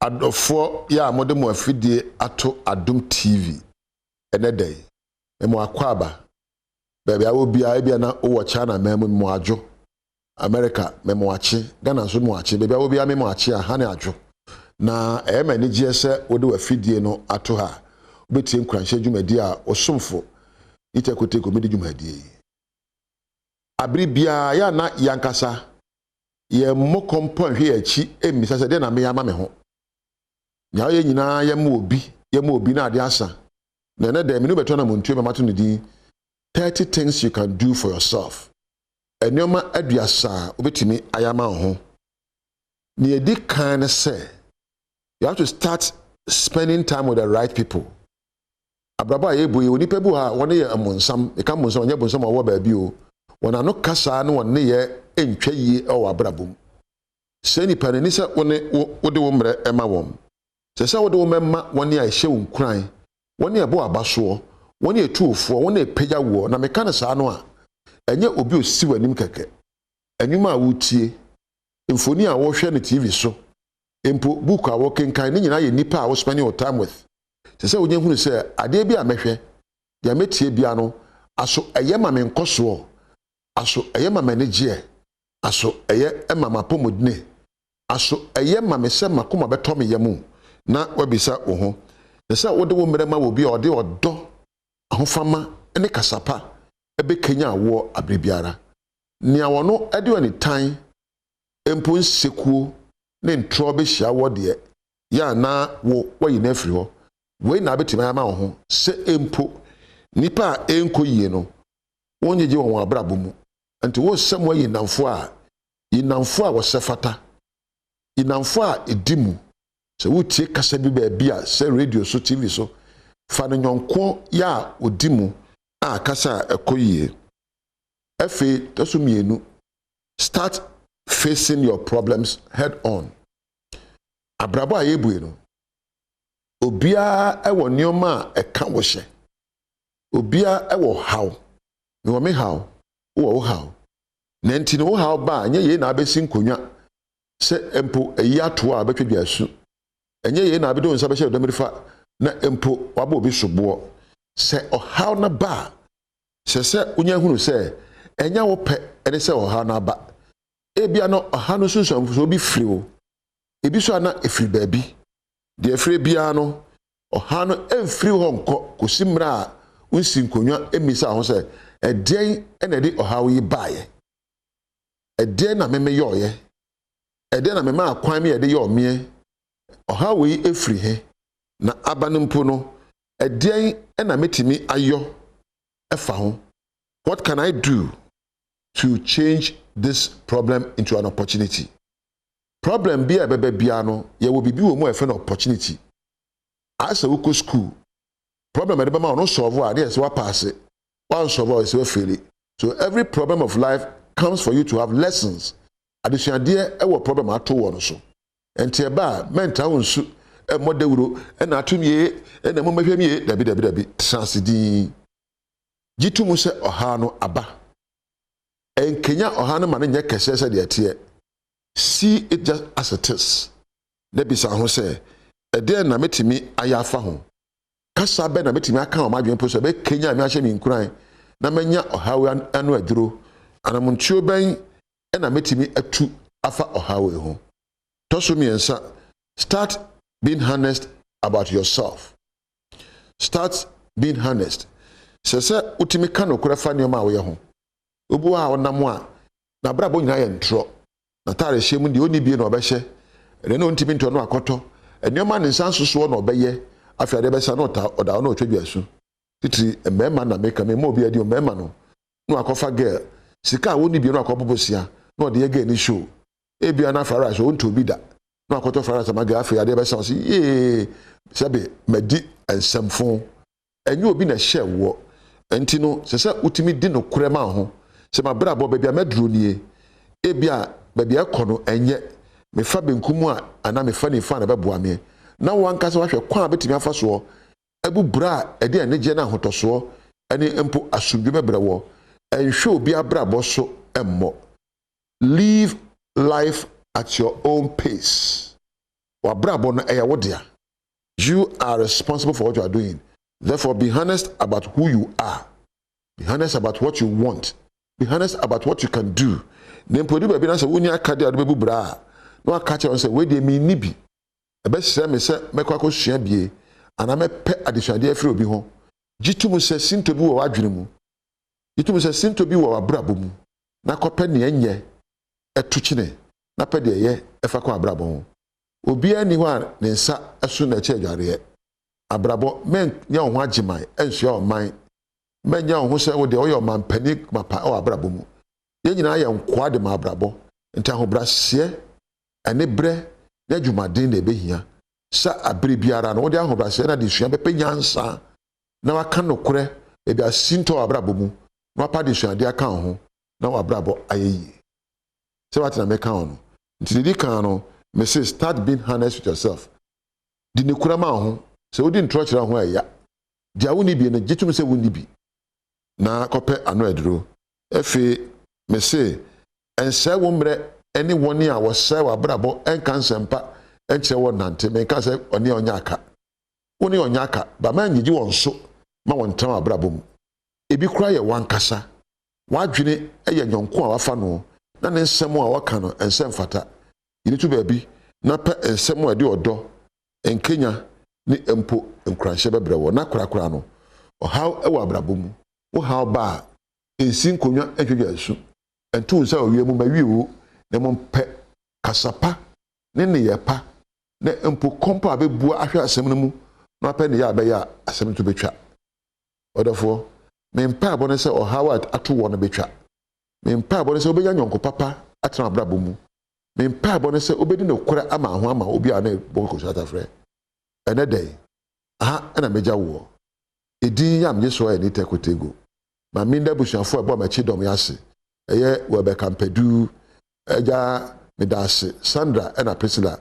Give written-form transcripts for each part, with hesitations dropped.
Adɔfoɔ yɛ a mode mo afidie ato Adom TV ɛnɛ da yi, mo akwaaba. Baabi a wɔ biara, ebia na wowɔ China man mu, mo adwo. America, me mo akye. Ghana nso mo akye. Baabi a wɔ biara, me mo akye a ha ne adwo. Na ɛyɛ ma anigyeɛ sɛ wode w'afidie no ato ha. Wobɛtie nkuranhyɛ dwumadie a ɔsomfo Ita Koteko mede dwumadie yi. Abere biara yɛ a na yɛankasa yɛmmɔ kɔmpɔ nhwɛ yɛn akyi mmisa sɛ, deɛ na meyɛ ama me ho? Nea ɔyɛ nyinaa yɛma obi na ade asa. Na ɛnɛ dɛ mene wobɛtɔ na montuo ma mato ne din 30 things you can do for yourself. Nneɛma 30 a wobɛtumi ayɛ ama wo ho. Nea ɛdi kan ne sɛ you have to start spending time with the right people. Abrabɔ a yɛbɔ yi, onipa bi wɔ ha a wɔne yɛ mmonsam. Ɛka mmonsam, ɔnyɛ bonsam a ɔwɔ baabi o. Wɔn ano kasa ne wɔn nneyɛ ntwa yie wɔ abrabɔ mu. Sɛ nipa no ni sɛ wo ne wode wo mmerɛ ma wɔn. Sɛ wode wo mɛma wɔn a ɛhyɛ wo nkuran, wɔn a ɛbɔ aba soɔ, wɔn a ɛtu wofoɔ, wɔn a ɛpagya woɔ. Na meka no saa no a, ɛnyɛ obi osi w'anim kɛkɛ. Ɛnwom a wotie, mfoni a wɔhwɛ no TV so, mpo book a wɔkenkan ne nyinaa yɛ nipa a wo spending your time with. Sɛ wonya hunu sɛ adeɛ bi a mɛhwɛ, deɛ mɛtie bia no, aso ɛyɛ ma me nkɔsoɔ, aso ɛyɛ ma m'ani gyeɛ, aso ɛyɛ ma m'apɔmudene, aso ɛyɛ ma me sɛ m'akoma bɛtɔ me yam, na wabisa wo ho. Na sɛ wode wo mmerɛ ma wɔ bi a ɔde ɔdɔ, ahofama ne kasapa ɛbɛkenya awoɔ abere biara. Nea wɔno de ɔne tan mpo nsekuo ne ntorɔ bɛhyia wɔ deɛ yɛ anaa wo wayi no afiri hɔ. Wei na abɛtumi ama wo ho sɛ mpo nipa a ɛnkɔ yie no, wɔnyegye wɔn abrabɔ mu. Nti wosɛ mo ayi nnamfo a, yi nnamfo a wɔsɛ fata, yi nnamfo a ɛdi mu. Sɛ wotie kasa bi baabi a, sɛ radio so, TV so, fa no nyɔnko yɛ a ɔdi mu a kasa a ɛkɔ yie. Afei tɔ so mmienu, start facing your problems head on. Abrabɔ a yɛbue no, obiara wɔ nneɛma a ɛka wo hyɛ. Obiara wɔ haw. Mewɔ me haw, wowɔ wo haw. Na nti no wo haw ba a, nyɛ yei na abɛsi nkonnwa sɛ mpo ayi ato a bɛtwa dwa asu. Ɛnyɛ yei na abɛde wo nsa bɛhyɛ dɔm nifa na mpo wabɔ obi soboɔ. Sɛ ɔhaw no ba a, sɛ wonya hunu sɛ ɛnyɛ wo pɛ ɛne sɛ ɔhaw no aba. Ebia no ɔhaw no sunsuanfoɔ bi firi wo. Ebi so a na ɛfiri baabi. Deɛ ɛfiri biara no, ɔhaw no ɛmfiri hɔ nkɔ kɔsi mmerɛ a wonsi nkonnwa mmisa ho sɛ, ɛdeɛn ɛna ɛde ɔhaw yi baeɛ? Ɛdeɛn na meme yɔɔyɛ? Ɛdeɛn na mema akwan mi yɛde yɛ ɔmeɛ? Ɔhaw wei efiri he? Na aba no mpo no, ɛdeɛn ɛna metumi ayɔ ɛfa ho? What can I do to change this problem into an opportunity? Problem bi a ɛbɛba biara no, yɛwɔ biribi wɔ mu a yɛfrɛ no opportunity. Ayɛ sɛ wokɔ school, problem a ɛde bɛma wo no, solve a, ne yɛ sɛ woapass, woansolve a, yɛ sɛ woafail. So every problem of life comes for you to have lessons. Adesuadeɛ ɛwɔ problem ato wɔ no so. Nti ɛba a, mɛntra wo nsu ɛmmɔ dawuro ɛna ato mie ɛna mo mɛhwɛ mie. Dabi, dabi, dabi, tena ase dinn. Gye to mu sɛ ɔhaw no aba. Nkenya ɔhaw no ma no nyɛ kɛseɛ sɛ deɛ ɛteɛ. See it just as it is. Na bisa ho sɛ, ɛdeɛn na mɛtumi ayɛ afa ho? Kasa bɛn na mɛtumi aka wɔn adwene po sɛ ɛbɛkenya me, ahyɛ me nkuran na manya ɔhaw ano aduro? Anamontuo bɛn ɛna mɛtumi atu afa ɔhaw yi ho? Tɔ so mmiɛnsa, start being honest about yourself. Start being honest. Sɛ wotumi ka nokorɛ fa nneɛma a woyɛ ho. Obi wɔ a ɔnam a n'abrabɔ nyinaa yɛ ntorɔ. N'ataare hyɛ mu deɛ, ɔnni bie na ɔbɛhyɛ ɛdeɛ na ɔntumi ntɔ no akɔtɔ nneɛma. Ne nsa nsosoɔ na ɔbɛyɛ. Afei adeɛ bɛsa na ɔta ɔda hɔ na ɔtwa dwa so. Titiri mmarima na meka, mema obi adi mmarima no na wakɔfa girl, sika a wɔnni bie na wakɔbɔ bosia na ɔde yɛ girl ni show. Ebia na fried rice ɔntɔ obi da na wakɔtɔ fried rice ama girl. Afei adeɛ bɛsa, ɔsi yee, sɛbi, madi nsɛmfo. Ɛnyɛ obi na ɛhyɛ wɔ. Nti no sɛ wotumi di nokorɛ ma ho sɛ mabrabɔ baabi a mɛduro nie, ebia baabi a ɛkɔ no ɛnyɛ mefa benkum a anaa mefa nifa na ɛbɛboa me, na wankasa wahwɛ kwan a bɛtumi afa soɔ abu bra a ɛde anigye ne ahotɔsoɔ ɛne mpo asomdwe bɛbrɛ wɔ. Ɛnhwɛ obi abrabɔ so ɛmmɔ. Live life at your own pace. W'abrabɔ no ɛyɛ wo dea. You are responsible for what you are doing. Therefore, be honest about who you are. Be honest about what you want. Be honest about what you can do. Na mpo edu baabi na sɛ wonni akadeɛ a wode bɛbu bra a, na waka kyerɛ wɔn sɛ, wei deɛ menni bi. Ɛbɛsrɛ me sɛ mɛkɔ akɔsua bie anaa mɛpɛ adesuadeɛ afiri obi hɔ. Gye to mu sɛ sintɔ bi wɔ w'adwene mu. Gye to mu sɛ sintɔ bi wɔ w'abrabɔ mu na kɔpɛ nea ɛnyɛ to kyene na pɛ deɛ ɛyɛ fa kɔ abrabɔ ho. Obiara nni hɔ a ne nsa so na ɛkyɛ adwareɛ. Abrabɔ, mɛnyɛ wo ho agyeman nsoa ɔman. Mɛnyɛ wo ho sɛ wo deɛ woyɛ ɔmanpanin mapa wɔ abrabɔ mu. Yɛn nyinaa yɛ nkoa de ma abrabɔ, nti ahobrɛaseɛ, anibrɛ ne adwumaden na ɛbɛhia sɛ abere biara no wode ahobrɛaseɛ ne adesua bɛpɛ nyansa na waka nokorɛ baabi a sintɔ wɔ abrabɔ mu na wapa adesuadeɛ aka wo ho na w'abrabɔ ayɛ yie. Sɛ wate na meka wo no. Nti deɛ ɛdi kan no, mese start being honest with yourself. Di nokorɛ ma wo ho. Sɛ wodi ntorɔ kyerɛ wo ho a ɛya. Deɛ wonni bi no, gye tom sɛ wonni bi na kɔpɛ ano aduro. Afei mese ɛnsɛe wo mmerɛ ne wɔn a wɔsɛe w'abrabɔ nka nsɛmpa nkyerɛ wɔn nnante. Menka sɛ ɔne a ɔnyɛ aka. Wo ne ɔnyɛ aka, ba ma nnyegye wɔn so ma wɔntena w'abrabɔ mu. Ebi koraa yɛ w'ankasa w'adwene yɛ nyɔnko a wafa no na ne nsɛm a ɔka no nsɛ mfata. Yi no to baabi na pɛ nsɛm a ɛde ɔdɔ, nkenya ne mpo nkuranhyɛ bɛbrɛ wɔ. Na korakora no, ɔhaw wɔ abrabɔ mu. Wo haw ba a, nsi nkonnwa ntwetwe asu. Nto wo nsa wɔ wia mu ma wie o, na mmom pɛ kasa pa ne nneyɛe pa na mpo kɔmpɔ a bɛbua ahwɛ asɛm no mu na wapɛ nneyɛe a bɛyɛ a asɛm no to bɛtwa. Ɔdɔfoɔ, me mpaebɔ ne sɛ ɔhaw a ato woɔ no bɛtwa. Me mpaebɔ ne sɛ wobɛnya nyɔnko papa atena w'abrabɔ mu. Me mpaebɔ ne sɛ wobɛdi nokorɛ ama ho ama obi a ne bɔ kosua atafrɛ. Ɛnɛ da yi, aha na mɛgya woɔ. Edin yi a megye soɔ yɛ Nita Kotego. Ma menda abusuafoɔ a ɛbɔɔ m'akyi dɔm yi ase. Ɛyɛ Welbeck Ampadu, Agya Medaase, Sandra ɛna Priscilla.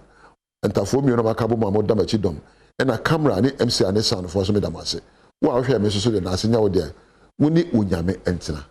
Ntafoɔ mmienu a maka abom a moda m'akyi dɔm. Ɛna Camera ne MC Ane Sound foɔ nso meda mo ase. Wo a wohwɛɛ me nso so deɛ naase nyɛ wo deɛ. Wo ne Onyame ntena.